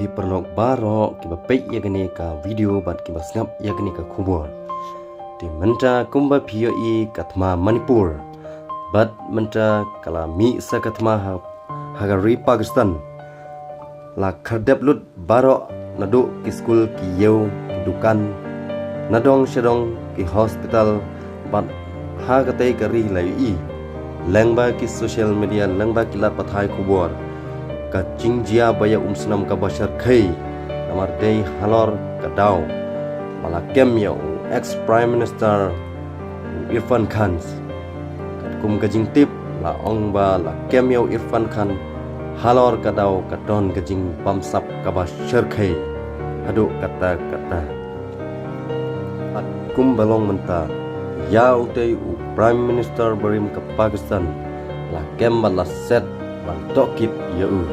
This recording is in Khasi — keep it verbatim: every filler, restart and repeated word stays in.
Ki paralok baroh kiba peit ïa kane ka video bad kiba sngap ïa kane ka khubor. Te mynta kumba phi ïohi ka thma Manipur. Bad mynta ka la mih sa ka thma ha, ha ka ri Pakistan. La khar dep lut baroh naduh ki skul, ki ïew, ki dukan, nadong shadong, ki hospital, bad ha katei ka ri la ïohi lyngba ki social media, lyngba ki lad pathai khubor, ka jingjia ba ïa umsnam kaba shyrkhei. Namar dei halor ka daw ba la kem ïa u ex Prime Minister u Irfan Khan. Katkum ka jingtip la ong ba la kem ïa u Irfan Khan halor ka daw ka don ka jingbamsap kaba shyrkhei haduh katta katta. Bad kumba long mynta, ïa utei u Prime Minister barim ka Pakistan la kem bad la set ban tohkit ïa u.